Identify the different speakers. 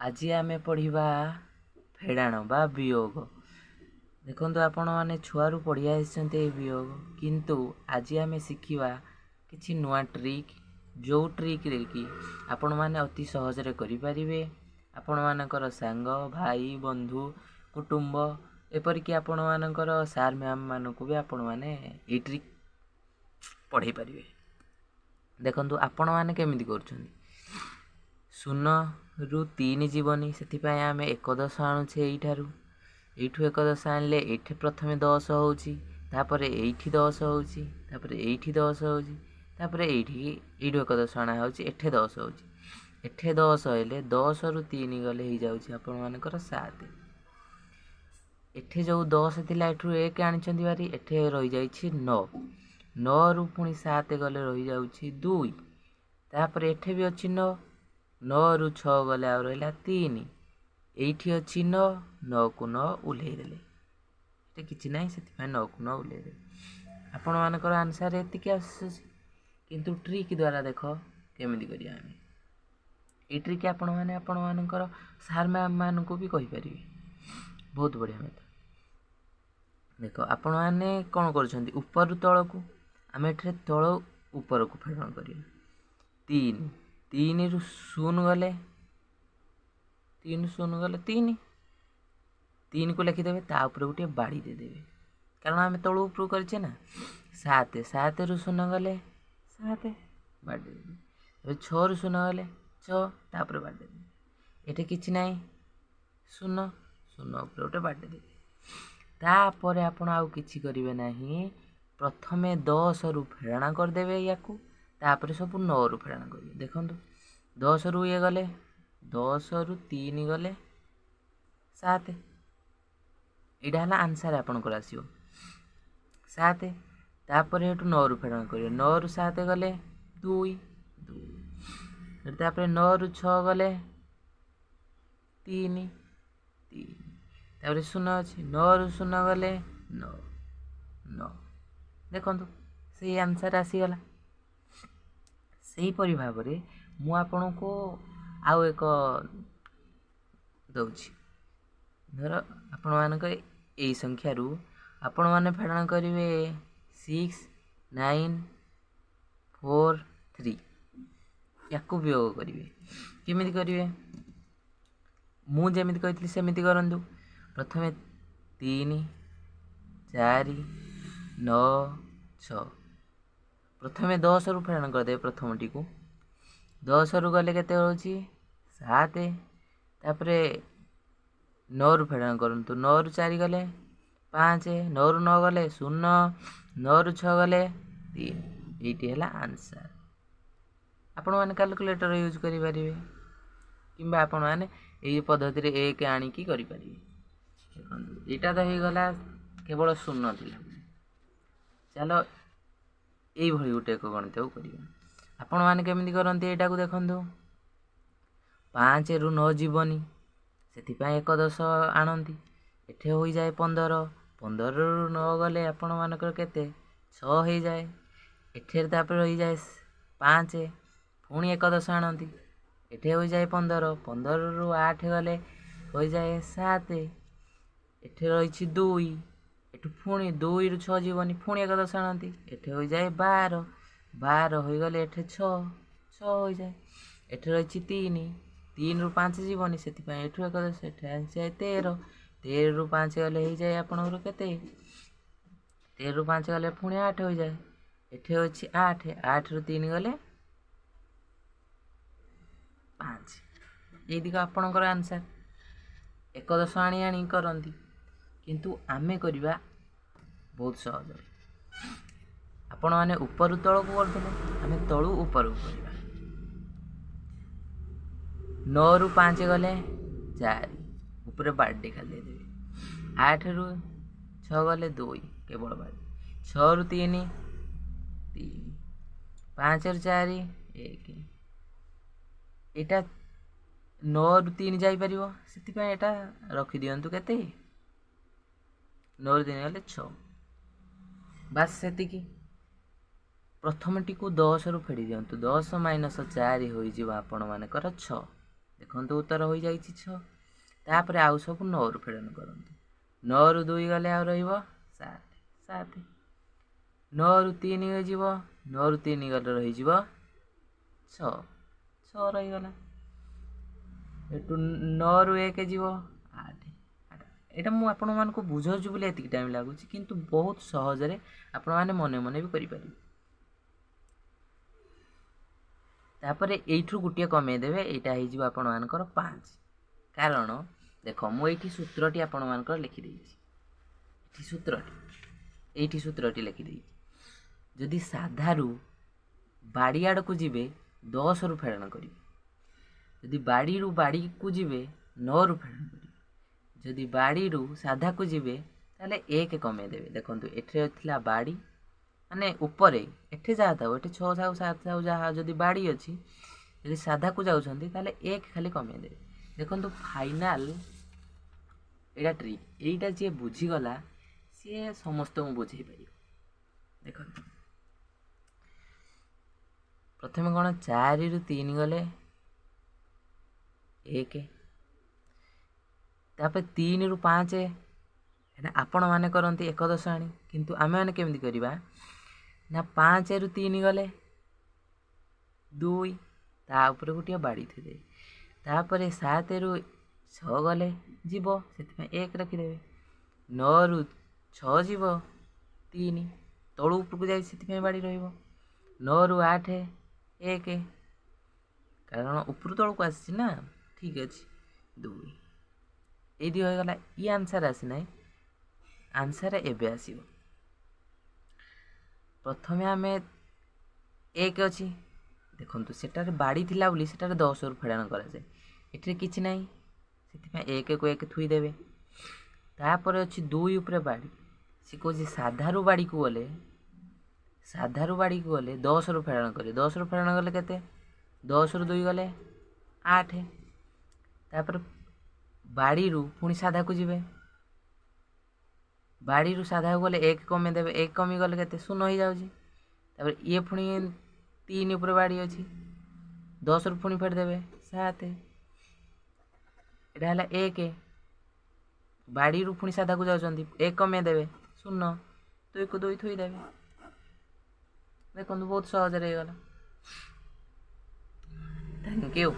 Speaker 1: ଆଜି ଆମେ ପଢ଼ିବା ଫେଡ଼ାଣ ବା ବିୟୋଗ। ଦେଖନ୍ତୁ, ଆପଣମାନେ ଛୁଆରୁ ପଢ଼ି ଆସିଛନ୍ତି ଏଇ ବିୟୋଗ, କିନ୍ତୁ ଆଜି ଆମେ ଶିଖିବା କିଛି ନୂଆ ଟ୍ରିକ୍, ଯେଉଁ ଟ୍ରିକ୍ରେ କି ଆପଣମାନେ ଅତି ସହଜରେ କରିପାରିବେ। ଆପଣମାନଙ୍କର ସାଙ୍ଗ, ଭାଇ, ବନ୍ଧୁ, କୁଟୁମ୍ବ, ଏପରିକି ଆପଣମାନଙ୍କର ସାର୍ ମ୍ୟାମ୍ମାନଙ୍କୁ ବି ଆପଣମାନେ ଏଇ ଟ୍ରିକ୍ ପଢ଼େଇ ପାରିବେ। ଦେଖନ୍ତୁ, ଆପଣମାନେ କେମିତି କରୁଛନ୍ତି। ଶୂନରୁ ତିନି ଯିବନି, ସେଥିପାଇଁ ଆମେ ଏକ ଦଶ ଆଣୁଛେ ଏଇଠାରୁ। ଏଇଠୁ ଏକ ଦଶ ଆଣିଲେ ଏଇଠି ପ୍ରଥମେ 10 ହେଉଛି, ତାପରେ ଏଇଠି 10 ହେଉଛି, ତାପରେ ଏଇଠି 10 ହେଉଛି, ତାପରେ ଏଇଠି ଏଇଠୁ ଏକ ଦଶ ଅଣା ହେଉଛି, ଏଠି 10 ହେଉଛି। ଏଠି 10 ହେଲେ 10ରୁ 3 ଗଲେ ହେଇଯାଉଛି ଆପଣମାନଙ୍କର 7। ଏଠି ଯେଉଁ 10 ଥିଲା, ଏଠୁ 1 ଆଣିଛନ୍ତି ଭାରି, ଏଠି ରହିଯାଇଛି 9। 9ରୁ ପୁଣି 7 ଗଲେ ରହିଯାଉଛି 2। ତାପରେ ଏଠି ବି ଅଛି 9। 9ରୁ 6 ଗଲେ ଆଉ ରହିଲା 3। ଏଇଠି ଅଛି 9। 9କୁ 9 ଓହ୍ଲେଇ ଦେଲେ। ଏଠି କିଛି ନାହିଁ, ସେଥିପାଇଁ 9କୁ 9 ଓହ୍ଲେଇ ଦେଲେ। ଆପଣମାନଙ୍କର ଆନ୍ସର୍ ଏତିକି ଆସୁଛି, କିନ୍ତୁ ଟ୍ରିକ୍ ଦ୍ୱାରା ଦେଖ କେମିତି କରିବା ଆମେ। ଏଇ ଟ୍ରିକ୍ ଆପଣମାନେ ଆପଣମାନଙ୍କର ସାର୍ ମ୍ୟାମ୍ମାନଙ୍କୁ ବି କହିପାରିବେ। ବହୁତ ବଢ଼ିଆ ମେଥଡ଼। ଦେଖ, ଆପଣମାନେ କ'ଣ କରୁଛନ୍ତି? ଉପରୁ ତଳକୁ। ଆମେ ଏଠାରେ ତଳ ଉପରକୁ ଫେଡ଼ାଣ କରିବା। 3, 3ରୁ 0 ଗଲେ, 3 0 ଗଲେ 3। 3କୁ ଲେଖିଦେବେ, ତା ଉପରେ ଗୋଟିଏ ବାଡ଼ି ଦେଇଦେବେ, କାରଣ ଆମେ ତଳୁ ଉପରକୁ କରିଛେ ନା। 7, 7ରୁ 0 ଗଲେ 7, ବାଡ଼ି ଦେଇଦେବେ। ଏବେ 6ରୁ 0 ଗଲେ 6, ତାପରେ ବାଡ଼ି ଦେଇଦେବେ। ଏଠି କିଛି ନାହିଁ, 0, 0 ଉପରେ ଗୋଟେ ବାଡ଼ି ଦେଇଦେବେ। ତାପରେ ଆପଣ ଆଉ କିଛି କରିବେ ନାହିଁ। ପ୍ରଥମେ 10ରୁ ଫେଡ଼ାଣ କରିଦେବେ ୟାକୁ, ତାପରେ ସବୁ 9ରୁ ଫେଡ଼ାଣ କରିବେ। ଦେଖନ୍ତୁ, 10ରୁ ଇଏ ଗଲେ, 10ରୁ 3 ଗଲେ 7। ଏଇଟା ହେଲା ଆନ୍ସର୍ ଆପଣଙ୍କର ଆସିବ 7। ତାପରେ ଏଠୁ 9ରୁ ଫେଡ଼ାଣ କରିବେ। 9ରୁ 7 ଗଲେ 2, 2। ତାପରେ 9ରୁ 6 ଗଲେ 3, 3। ତାପରେ 0 ଅଛି। 9ରୁ 0 ଗଲେ 9, 9। ଦେଖନ୍ତୁ, ସେଇ ଆନ୍ସର୍ ଆସିଗଲା। ସେହିପରି ଭାବରେ ମୁଁ ଆପଣଙ୍କୁ ଆଉ ଏକ ଦେଉଛି। ଧର, ଆପଣମାନଙ୍କ ଏଇ ସଂଖ୍ୟାରୁ ଆପଣମାନେ ଫେଡ଼ାଣ କରିବେ 6, 9, 4, 3। ୟାକୁ ବିୟୋଗ କରିବେ। କେମିତି କରିବେ? ମୁଁ ଯେମିତି କହିଥିଲି ସେମିତି କରନ୍ତୁ। ପ୍ରଥମେ 3, 4, 9, 6। ପ୍ରଥମେ 10ରୁ ଫେଡ଼ାଣ କରିଦେବେ ପ୍ରଥମଟିକୁ। 10ରୁ ଗଲେ କେତେ ହେଉଛି? 7। ତାପରେ 9ରୁ ଫେଡ଼ାଣ କରନ୍ତୁ। 9ରୁ 4 ଗଲେ 5, 9ରୁ 9 ଗଲେ 0, 9ରୁ 6 ଗଲେ 3। ଏଇଟି ହେଲା ଆନ୍ସର୍। ଆପଣମାନେ କାଲକୁଲେଟର୍ ୟୁଜ୍ କରିପାରିବେ କିମ୍ବା ଆପଣମାନେ ଏଇ ପଦ୍ଧତିରେ 1 ଆଣିକି କରିପାରିବେ। ଦେଖନ୍ତୁ, ଏଇଟା ତ ହେଇଗଲା, କେବଳ ଶୂନ ଥିଲା। ଚାଲ, ଏଇଭଳି ଗୋଟେ ଏକ ଗଣିତକୁ କରିବା। ଆପଣମାନେ କେମିତି କରନ୍ତି ଏଇଟାକୁ ଦେଖନ୍ତୁ। 5ରୁ 9 ଯିବନି, ସେଥିପାଇଁ ଏକ ଦଶ ଆଣନ୍ତି। ଏଠି ହୋଇଯାଏ 15। 15ରୁ 9 ଗଲେ ଆପଣମାନଙ୍କର କେତେ? 6 ହେଇଯାଏ। ଏଠାରେ ତାପରେ ରହିଯାଏ 5। ପୁଣି ଏକ ଦଶ ଆଣନ୍ତି। ଏଠି ହୋଇଯାଏ 15। 15ରୁ 8 ଗଲେ ହୋଇଯାଏ 7। ଏଠି ରହିଛି 2। ଏଠୁ ପୁଣି 2ରୁ 6 ଯିବନି, ପୁଣି ଏକ ଦଶ ଆଣନ୍ତି। ଏଠି ହୋଇଯାଏ 12। 12 ହୋଇଗଲେ ଏଠି 6, 6 ହୋଇଯାଏ। ଏଠି ରହିଛି 3। 3ରୁ 5 ଯିବନି, ସେଥିପାଇଁ ଏଠୁ ଏକ ଦଶ। ଏଠି ଆସିଯାଏ 13। 13ରୁ 5 ଗଲେ ହେଇଯାଏ ଆପଣଙ୍କର କେତେ? 13ରୁ 5 ଗଲେ ପୁଣି 8 ହୋଇଯାଏ। ଏଠି ଅଛି 8। 8ରୁ 3 ଗଲେ 5। ଏଇ ଦିଗ ଆପଣଙ୍କର ଆନ୍ସର୍। ଏକ ଦଶ ଆଣି ଆଣି କରନ୍ତି, କିନ୍ତୁ ଆମେ କରିବା ବହୁତ ସହଜରେ। ଆପଣମାନେ ଉପରୁ ତଳକୁ କରୁଥିଲେ, ଆମେ ତଳୁ ଉପରକୁ କରିବା। 9ରୁ 5 ଗଲେ 4, ଉପରେ ବାଡ଼ି ଖାଲି ଦେଇଦେବେ। 8ରୁ 6 ଗଲେ 2, କେବଳ ବାଡ଼ି। 6ରୁ 3, 3। 5ରୁ 4, 1। ଏଇଟା 9ରୁ 3 ଯାଇପାରିବ, ସେଥିପାଇଁ ଏଇଟା ରଖିଦିଅନ୍ତୁ। କେତେ? 9ରୁ 3 ଗଲେ 6। ବାସ୍, ସେତିକି। ପ୍ରଥମଟିକୁ 10ରୁ ଫେଡ଼ି ଦିଅନ୍ତୁ। 10 ମାଇନସ୍ 4 ହୋଇଯିବ ଆପଣମାନଙ୍କର 6। ଦେଖନ୍ତୁ, ଉତ୍ତର ହୋଇଯାଇଛି 6। ତାପରେ ଆଉ ସବୁ 9ରୁ ଫେଡ଼ାଣ କରନ୍ତୁ। 9ରୁ 2 ଗଲେ ଆଉ ରହିବ 7, 7। 9ରୁ 3 ଯିବ, 9ରୁ 3 ଗଲେ ରହିଯିବ 6, 6 ରହିଗଲା। ଏଠୁ 9ରୁ 1 ଯିବ, 8, 8। ଏଇଟା ମୁଁ ଆପଣମାନଙ୍କୁ ବୁଝାଉଛି ବୋଲି ଏତିକି ଟାଇମ୍ ଲାଗୁଛି, କିନ୍ତୁ ବହୁତ ସହଜରେ ଆପଣମାନେ ମନେ ମନେ ବି କରିପାରିବେ। ତାପରେ ଏଇଠୁ ଗୋଟିଏ କମେଇ ଦେବେ, ଏଇଟା ହେଇଯିବ ଆପଣମାନଙ୍କର 5। କାରଣ ଦେଖ, ମୁଁ ଏଇଠି ସୂତ୍ରଟି ଆପଣମାନଙ୍କର ଲେଖିଦେଇଛି। ଏଠି ସୂତ୍ରଟି, ଏଇଠି ସୂତ୍ରଟି ଲେଖିଦେଇଛି। ଯଦି ସାଧାରୁ ବାଡ଼ି ଆଡ଼କୁ ଯିବେ, 10ରୁ ଫେଡ଼ାଣ କରିବେ। ଯଦି ବାଡ଼ିରୁ ବାଡ଼ିକୁ ଯିବେ, 9ରୁ ଫେଡ଼ାଣ କରିବେ। ଯଦି ବାଡ଼ିରୁ ସାଧାକୁ ଯିବେ, ତାହେଲେ 1 କମେଇ ଦେବେ। ଦେଖନ୍ତୁ, ଏଠିରେ ଥିଲା ବାଡ଼ି, ମାନେ ଉପରେ ଏଠି ଯାହା ଥାଉ, ଏଠି 6 ଥାଉ, 7 ଥାଉ, ଯାହା, ଯଦି ବାଡ଼ି ଅଛି, ଯଦି ସାଧାକୁ ଯାଉଛନ୍ତି, ତାହେଲେ 1 ଖାଲି କମେଇ ଦେବେ। ଦେଖନ୍ତୁ, ଫାଇନାଲ୍ ଏଇଟା ଟ୍ରିକ୍। ଏଇଟା ଯିଏ ବୁଝିଗଲା, ସିଏ ସମସ୍ତଙ୍କୁ ବୁଝେଇ ପାରିବ। ଦେଖନ୍ତୁ, ପ୍ରଥମେ କ'ଣ? 4ରୁ 3 ଗଲେ 1। ତାପରେ 3ରୁ 5। ଏଇଟା ଆପଣମାନେ କରନ୍ତି ଏକଦଶ ଆଣି, କିନ୍ତୁ ଆମେମାନେ କେମିତି କରିବା ନା, 5ରୁ 3 ଗଲେ 2, ତା ଉପରେ ଗୋଟିଏ ବାଡ଼ି ଥୋଇଦେବେ। ତାପରେ 7ରୁ 6 ଗଲେ ଯିବ, ସେଥିପାଇଁ 1 ରଖିଦେବେ। 9ରୁ 6 ଯିବ 3, ତଳୁ ଉପରକୁ ଯାଇଛି, ସେଥିପାଇଁ ବାଡ଼ି ରହିବ। 9ରୁ 8 1, କାରଣ ଉପରୁ ତଳକୁ ଆସିଛି ନା। ଠିକ୍ ଅଛି, 2 ଏଇଠି ହୋଇଗଲା। ଇ ଆନ୍ସର୍ ଆସିନାହିଁ, ଆନ୍ସର୍ ଏବେ ଆସିବ। ପ୍ରଥମେ ଆମେ 1 ଅଛି, ଦେଖନ୍ତୁ, ସେଟାରେ ବାଡ଼ି ଥିଲା ବୋଲି ସେଟାରେ 10ରୁ ଫେଡ଼ାଣ କରାଯାଏ। ଏଥିରେ କିଛି ନାହିଁ, ସେଥିପାଇଁ 1କୁ 1 ଥୋଇଦେବେ। ତାପରେ ଅଛି 2 ଉପରେ ବାଡ଼ି। ସେ କହୁଛି ସାଧାରୁ ବାଡ଼ିକୁ ଗଲେ, ସାଧାରୁ ବାଡ଼ିକୁ ଗଲେ 10ରୁ ଫେଡ଼ାଣ କରିବେ। 10ରୁ ଫେଡ଼ାଣ ଗଲେ କେତେ? 10ରୁ 2 ଗଲେ 8। ତାପରେ ବାଡ଼ିରୁ ପୁଣି ସାଧାକୁ ଯିବେ। ବାଡ଼ିରୁ ସାଧାକୁ ଗଲେ 1 କମେଇ ଦେବେ। 1 କମିଗଲେ କେତେ? 0 ହେଇଯାଉଛି। ତାପରେ ଇଏ ପୁଣି 3 ଉପରେ ବାଡ଼ି ଅଛି, 10ରୁ ପୁଣି ଫେଡ଼ି ଦେବେ 7। ଏଇଟା ହେଲା 1। ବାଡ଼ିରୁ ପୁଣି ସାଧାକୁ ଯାଉଛନ୍ତି, 1 କମେଇ ଦେବେ, 0। 2କୁ 2 ଥୋଇଦେବେ। ଦେଖନ୍ତୁ, ବହୁତ ସହଜରେ ହେଇଗଲା। Thank you.